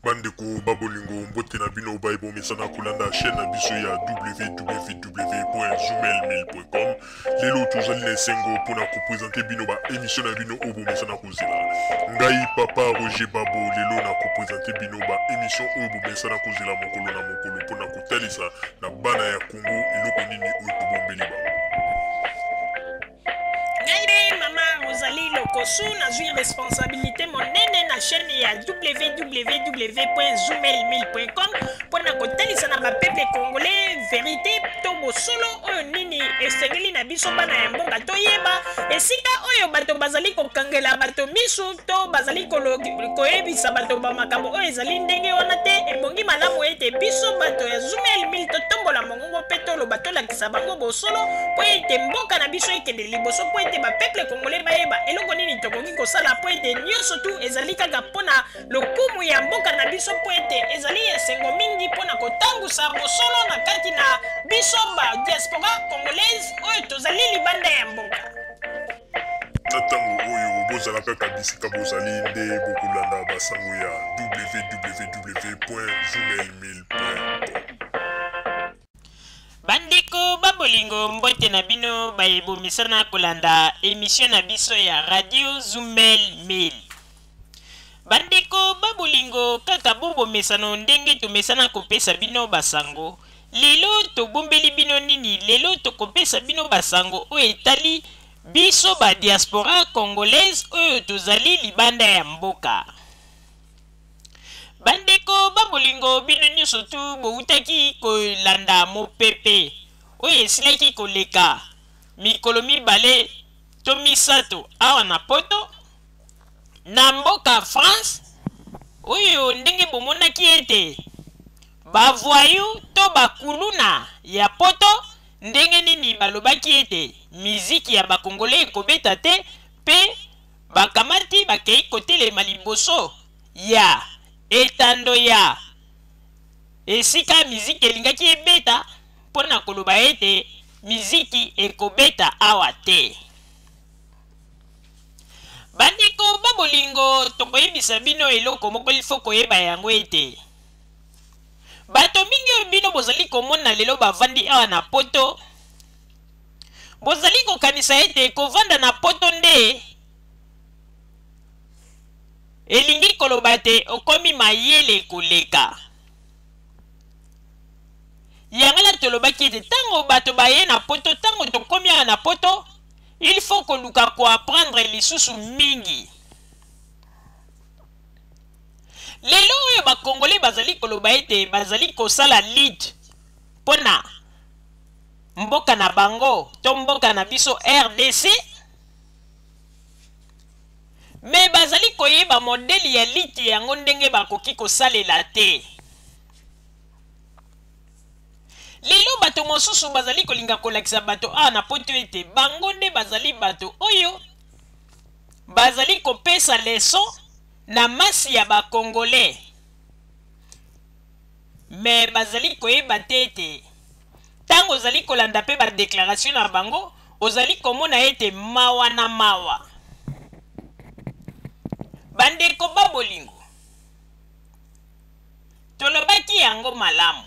Bandeko ba bolingo, mbote na bino baye bomesana kolanda chaîne na biso ya www.zoomail1000.com. Lelo tozali na esengo mpona kopresente bino ba émission na bino oyo bomesana kozela. Ngai papa Roger Babo lelo na kopresente bino ba émission oyo bomesana kozela mokolo na mokolo mpona kotalisa na bana ya Congo eloko nini oyo tobombeli bango. Ngai nde mama Rosalie Lokosu, nazwi responsabilité monene na chaîne ya www.zoomail1000.com mpo na kotalisa na bapeuple congolais verité to bosolo oyo nini esengeli na biso bana ya mboka toyeba esika oyo bato bazali kokangela bato misu to bazali koyebisa bato ba makambo oyo ezali ndenge wana te. Ebongi malamu ete biso bato ya Zoomail 1000 totombola mongongo mpe toloba, tolakisa bango bosolo mpo ete mboka na biso ekende liboso, mpo ete bapeuple congolais bayeba eloko nini tokoki kosala, mpo ete nyonso tu ezali kaka mpo na lokumu ya mboka na biso, mpo ete ezali esengo mingi mpo na kotambusa bosolo na kati na biso ba diaspora congolaise oyo tozali libanda ya mboka. Na ntango oyo bozala kaka bisika bozali nde bokolanda basango ya www.zoomail1000.com. Bandeko ba bolingo, mbote na bino baye bomesana kolanda emission na biso ya radio Zoomail 1000. Bandeko ba bolingo, kaka bo bomesano ndenge tomesana kopesa bino basango, lelo tobombeli bino nini? Lelo tokopesa bino basango oyo etali biso ba diaspora congolaise oyo tozali libanda ya mboka. Bandeko ba bolingo, bino nyonso tu bowutaki kolanda mopepe oyo esilaki koleka mikolo mibale to misato awa na poto na mboka France, oyo ndenge bomonaki ete bavoyu to bakuluna ya poto ndenge nini balobaki ete miziki ya bakongole ekobeta te, mpe bakamati bakei kotelema liboso ya etando ya esika miziki elingaki ebeta mpo na koloba ete miziki ekobeta awa te. Bandeko ba bolingo, tokoyebisa bino eloko moko ilfo koyeba yango ete bato mingi oyo bino bozali komona lelo bavandi awa na poto, bozali kokanisa ete kovanda na poto nde elingi koloba te okomi mayele koleka. Yango na tolobaki ete ntango bato baye na poto, ntango tokomi awa na poto, il faut koluka koapprendre lisusu mingi. Lelo oyo bakongole bazali koloba ete bazali kosala lutte mpona mboka na bango to mboka na biso RDC, me bazali koyeba modele ya lutte yango ndenge bakoki kosalela te. Lelo bato mosusu bazali kolinga kolakisa bato awa na poto ete bango nde bazali bato oyo bazali kopesa leson na masi ya bakongole, me bazali koyeba te ete ntango ozali kolanda mpe badeklaration na bango, ozali komona ete mawa na mawa. Bandeko ba bolingo, tolobaki yango malamu.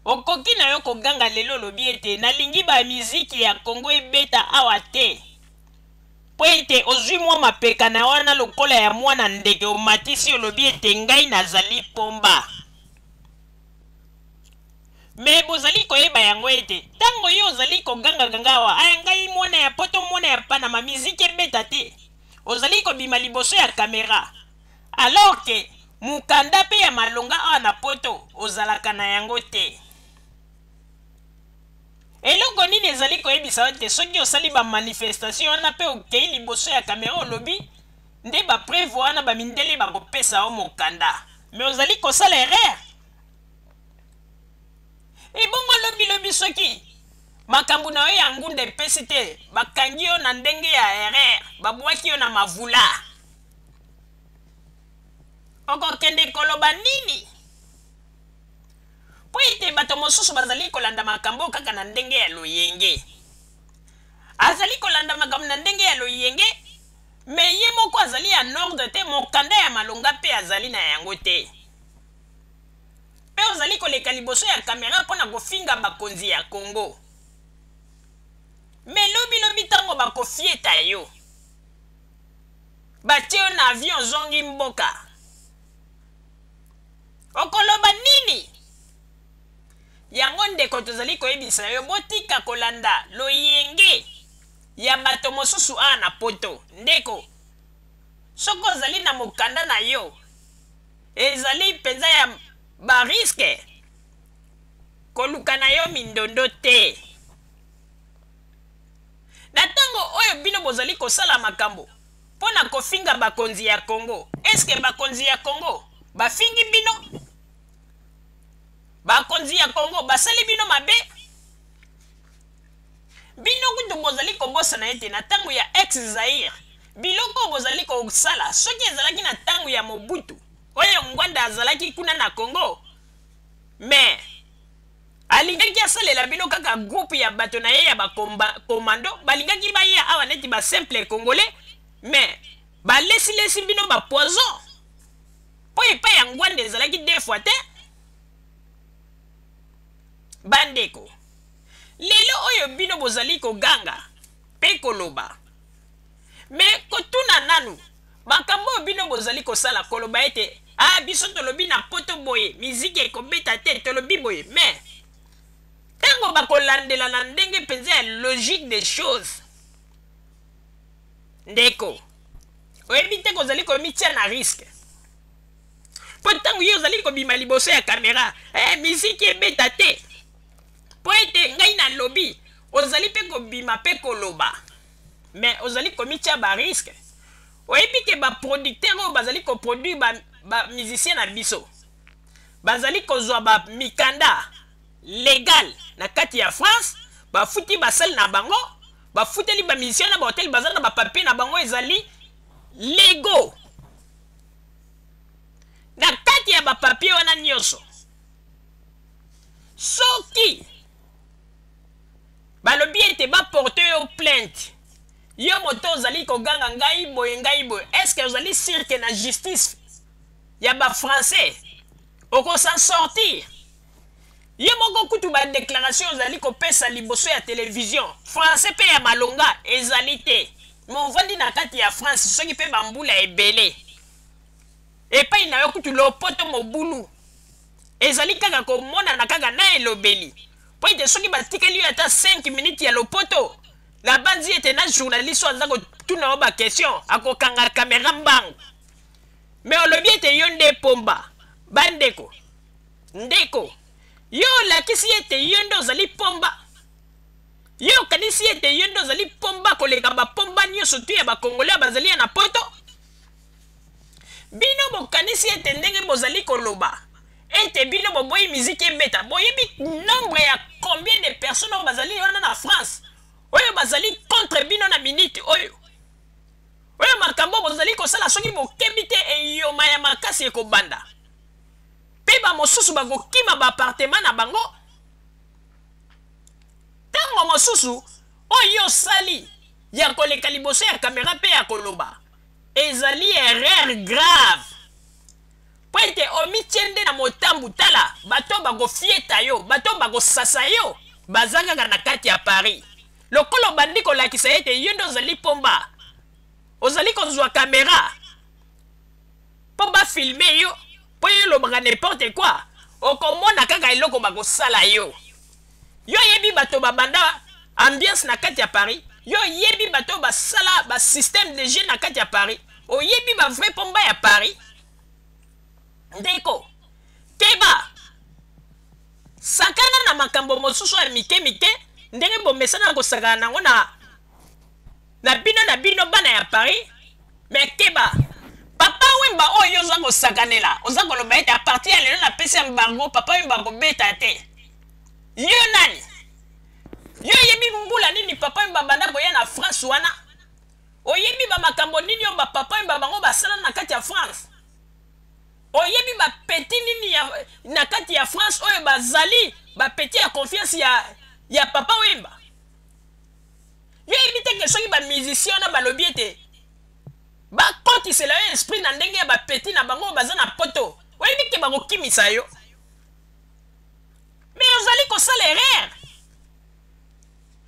Okoki na yo koganga lelo olobi ete nalingi ba miziki ya Congo ebeta awa te, mpo ete ozwi mwa mapeka na wana lokola ya mwana ndeke, omatisi olobi ete ngai nazali pomba. Me bozali koyeba yango ete ntango yo ozali kogangaganga awa, aya ngai mwana ya poto, mwana ya Panama, miziki ebeta te, ozali kobima liboso ya kamera, alors ke mokanda mpe ya malonga awa na poto ozalaka na yango te. Eloko nini ezali koyebisa yo ete soki osali bamanifestation wana mpe okei liboso ya kamera olobi nde bapreuve wana bamindele bakopesa yo mokanda, me ozali kosala erreur. Ebongo lobilobi soki makambo na yo ya ngunda epesi te, bakangi yo na ndenge ya erreur, babwaki yo na mavula, okokende koloba nini? Mpo ete bato mosusu bazali kolanda makambo kaka na ndenge ya loyenge, azali kolanda makambo na ndenge ya loyenge. Mais ye moko azali en ordre te, mokanda ya malonga mpe azali na yango te. Mpe ozali koleka liboso ya kamera mpo na kofinga bakonzi ya Congo. Mais lobi lobi ntango bakofieta yo, batie yo na avion ozongi mboka, okoloba nini? Yango ndeko tozali koyebisa yo, botika kolanda loyenge ya bato mosusu awa na poto. Ndeko, soki ozali na mokanda na yo, ezali mpenza ya bariske koluka na yo mindondo te. Na ntango oyo bino bozali kosala makambo mpo na kofinga bakonzi ya Congo, eske bakonzi ya Congo bafingi bino? Bakonzi ya Congo basali bino mabe? Bino kutu bozali kobosana ete na ntango ya ex Zaire, biloko oyo bozali kosala soki ezalaki na ntango ya Mobutu oyo Ngwanda azalaki kuna na Congo, mais alingaki asalela bino kaka groupe ya bato na ye ya bakomando, balingaki baya awa neti ba simple congolais, mais balesilesi bino ba poison mpo epai ya Ngwanda ezalaki deux fois te. Bandeko, lelo oyo bino bozali koganga mpe koloba, me kotuna nanu makambo oyo bino bozali kosala, koloba ete ah, biso tolobi na poto boye, miziki ekobeta te, tolobi boye, me ntango bakolandela na ndenge mpenza ya logique des choses, ndeko, oyebi te kozali komitia na risque. Mpo ntango yo ozali kobima liboso ya kamera, miziki ebeta te, mpo ete ngai nalobi, ozali mpe kobima mpe koloba, me ozali komitia bariske. Oyebi ke baproducteur oyo bazali koproduire bamusicien ba na biso bazali kozwa bamikanda legal na kati ya France, bafuti basali na bango, bafuteli bamusicien na bahotel, baza na bapapier na bango ezali lego. Na kati ya bapapier wana nyonso, soki balobi ete baporte yo plainte, yo moto ozali koganga ngai boye ngai boye, est-ce que ozali sûr que na justice ya bafrançais okosan sortir? Ye moko kutu ba déclaration ozali kopesa liboso ya télévision, français mpe ya malonga ezali te, me ovandi na kati ya France soki mpe bambula ebele, epai na yo kutu lopoto mobulu ezali kaka komonana kaka na elobeli, mpo ete soki batikeli yo ata 5 minutes ya lopoto, nabanzi ete na journaliste oyo aza kotuna yo baquestion akokanga kamera mbangu. Me olobi ete yo nde pomba. Bandeko, ndeko, yo olakisi ete yo nde ozali pomba. Yo okanisi ete yo nde ozali pomba koleka bapomba nyonso tu ya bakongole bazali ya na poto? Bino bokanisi ete ndenge bozali koloba ete bino boboyi miziki ebeta, boyebi nombre ya combien de personnes oyo bazali wana na France oyo bazali contre bino na minute oyo? Oyo makambo bozali kosala, soki bokebi te, eyoma ya makasi ekobanda mpe bamosusu bakokima baappartement na bango. Ntango mosusu oyo osali ya koleka liboso ya kamera mpe ya koloba ezali erreur grave, mpo ete omitie nde na motambu. Tala bato bakofieta yo, bato bakosasa yo, baza kaka na kati ya Paris. Lokola obandi kolakisa ete yo nde ozali pomba, ozali kozwa kamera mpo bafilme yo, mpo yo olobaka n'importe quoi, okomona kaka eloko bakosala yo. Yo oyebi bato babanda ambiance na kati ya Paris, yo oyebi bato basala ba système de jeu na kati ya Paris, oyebi ba vrai pomba ya Paris. Ndeko, keba, sakana na makambo mosusu ya mike mike ndenge bomesana kosakana nango na bino na bino bana ya Paris. Me keba, Papa Wemba oyo oza kosakanela, oza koloba ete a partir ya lelo napesi embargo, Papa Wemba akobeta te. Yo nani? Yo oyebi mbula nini Papa Wemba banda koya na France wana? Oyebi ba makambo nini oyo ba Papa Wemba bango basala na kati ya France? Oyebi ba petit nini ya, na kati ya France oyo bazali ba petit ya confiance ya Papa Wemba? Yo oyebi te ke soki ba musicien wana balobi ete Bakotisela yo esprit na ndenge ya ba petit na bango oyo baza na poto. Oyebi ke bakokimisa yo. Mais ozali kosala erreur.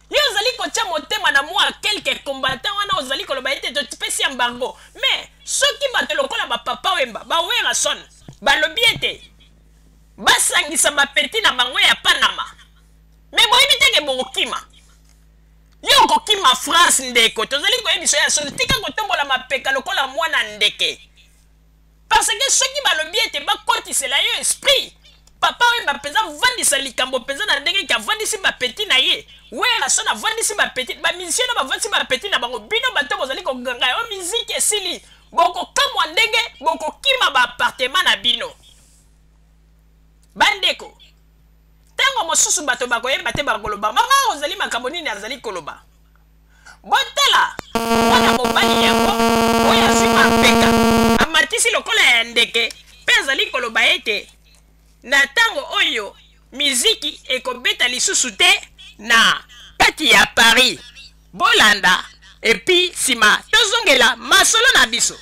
Yo ozali kotia motema na mua quelques combattants wana ozali koloba ete topesi embargo. Mais soki bato lokola ba Papa Wemba, ba Werrason balobi ete basangisa ba petit na bango ya Panama. Mais boyebi te ke bokokima. Yo okokima France ndeko, tozali koyebisa yo ya solo, tika kotombola mapeka lokola mwana ndeke. Parce que soki balobi ete bakotisela yo esprit, Papa Wemba mpenza avandisa likambo mpenza na ndenge ke avandisi ba petit na ye. Werrason avandisi ba petit, ba musiciens na bavandisi ba petit na bango. Bino bato bozali koganga yo miziki esili, bokokamwa ndenge bokokima ba appartement na bino. Bandeko, Ntango mosusu bato bakoyeba te, bakoloba, Mama ozali makambo nini azali koloba? Botala mwana mobali yango oyo azwi mapeka amatisi lokola ya ndeke mpe azali koloba ete na ntango oyo miziki ekobeta lisusu te na kati ya Paris. Bolanda epi nsima tozongela masolo na biso.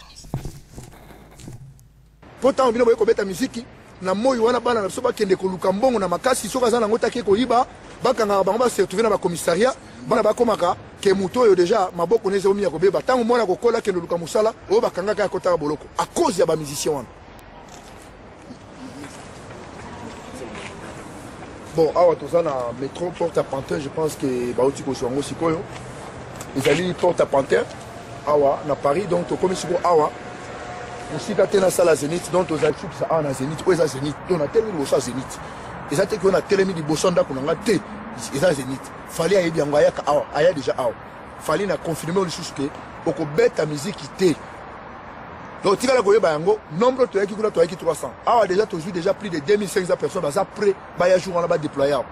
Mpo ntango bino boye kobeta miziki na moi wana, bana na biso bakende koluka mbongo na makasi, soki aza nango te ake koyiba, bakangaka bango, ba se retrouver na ba commissariat, bana bakomaka ke moto oyo deja maboko na ezomi ya kobeba. Ntango mwana akokola akende koluka mosala, oyo bakangaka ye akotaka boloko à cause ya ba musiciens wana. Bon, awa toza na metro Porte à Pantin, je pense que bauti kozwa yango sikoyo. Ezali Porte à Pantin awa na Paris, donc tokomi sikoyo awa mosika te na sala Zenith, donc tozali sukisa awa na Zenith. Oyo eza Zenith, donc natelemi liboso ya Zenith. Eza te ke oyo natelemi liboso ya ndako na nga te, eza Zenith. Fally ayebi yango, ayaka awa, aya deja awa. Fally na confirme lisusu ke okobeta miziki te. Donc tikala koyeba yango, nombre toyaki kuna toyaki 300. Awa déjà tozwi déjà plus de 2500 personnes baza prêt baya jour wana ba déployer awa.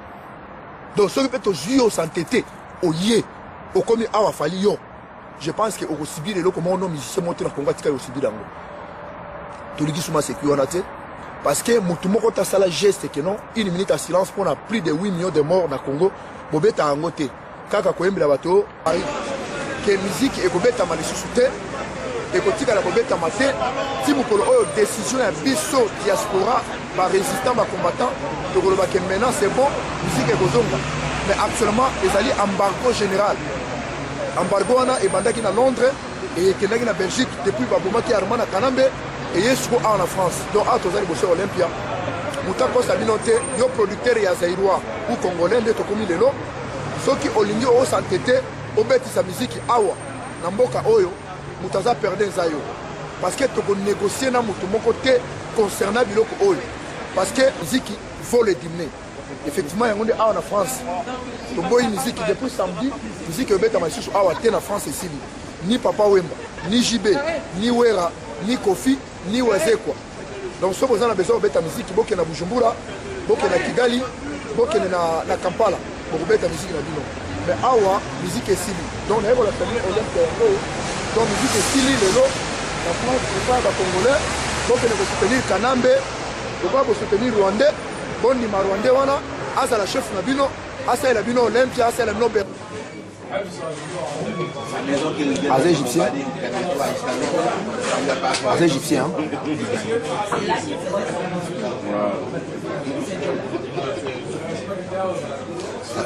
Donc soki mpe tozwi yo santé te, oye okomi awa Fally yo, je pense que okosibir eloko moko no musicien moko te na Congo atikali kosibir yango. Tolingi suma sécu wana te parce que motu moko tasala geste que non une minute à silence mpona plus de 8 millions de morts na Congo, bobeta yango te kaka koyembela bato ke miziki ekobetama lisusu te, ekotikala kobetama te ti mokolo oyo décision ya biso diaspora ba résistant ba combattant tokoloba ke maintenant c'est bon, miziki ekozonga. Mais actuellement ezali embargo général. Embargo wana ebandaki na Londres et ekendaki na Belgique depuis babomaki Armand na Kanambe, eye siko awa na France. Donc awa toza liboso ya Olympia, moto akosa bino te, yo producteur ya Zaïrois ou Congolais nde tokomi lelo. Soki olingi osante te obetisa miziki awa na mboka oyo, moto aza perdant eza yo, parce que toko négocier na moto moko te concernant biloko oyo, parce que miziki vaut le dîner. Effectivement yango nde awa na France toboyi miziki depuis samedi, miziki ebetama lisusu awa te na France esili. Ni Papa Wemba, ni JB, ni Wera, ni Koffi, ni Wazekwa. Donc soki boza na besoin kobeta miziki, bokende na Bujumbura, bokende na Kigali, bokende na Kampala, bokobeta miziki na bino. Mais awa miziki esili. Donc naye kolakisa bino Olympia yango oyo. Donc miziki esili lelo na France, epai ya ba Congolais, bokende kosoutenir Kanambe, lokola bosoutenir Rwandais, bondima Rwandais wana azala chef na bino, asalela bino Olympia, asalela bino Berlin. Aza égyptien. Aza égyptien. Hein?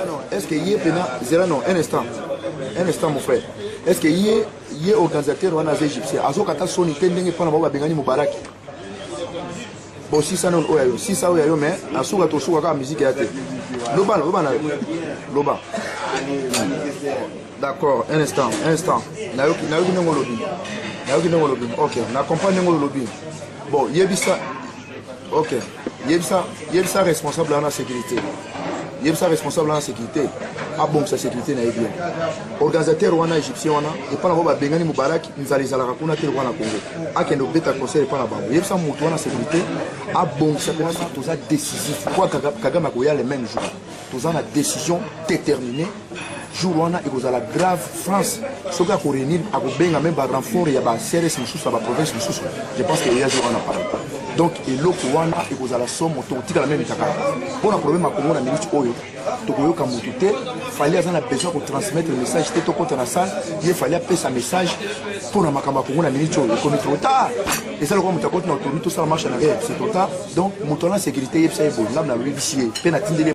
Non, est-ce que yé pena zera non, un instant. Un instant mon frère. Est-ce que yé yé organisateur wana aza égyptien? Azo kata soni te ndenge pona ba bengani Mubarak. Bon, si ça non oya yo, si ça oya yo mais na suka to suka ka musique ya te. Loba loba na loba. D'accord, un instant, un instant. Nayoki nayoki ndenge olobi. Nayoki ndenge olobi. OK, na comprendre ndenge olobi. Bon, yebisa OK. Yebisa yebisa responsable wana sécurité. Yebisa responsable wana sécurité. Abongisa sécurité na ye bien. Organisateur wana égyptien wana epa na bango babengani Mubarak, nzala ezalaka kuna te lokola na Congo. Akende kobeta concert epa na bango. Yebisa moto wana sécurité abongisa mpena soki toza décisif. Kwa Kagame akoya le même jour. Toza na décision déterminée. Jour wana ekozala grave. France soki ako réunir, akobenga même ba renfort ya ba CRS mosusu ya ba province mosusu. Je pense que eya jour wana Paris. Donc eloko wana ekozala somo, tokotikala meme mitakala mpo na problème ya Congo. Na minute oyo tokoyoka motu te. Fally aza na besoin kotransmettre message te. Tokɔta na salle, ye Fally apesa message mpo na makambo ya Congo. Na minute oyo ekomi trop tard. Eza lokola moto akoti na autoroute, tosala marche en arrière, c'est trop tard. Donc moto wana, sécurité, yebisa ye boye: ngambi nalobi bisi ye mpe natindeli.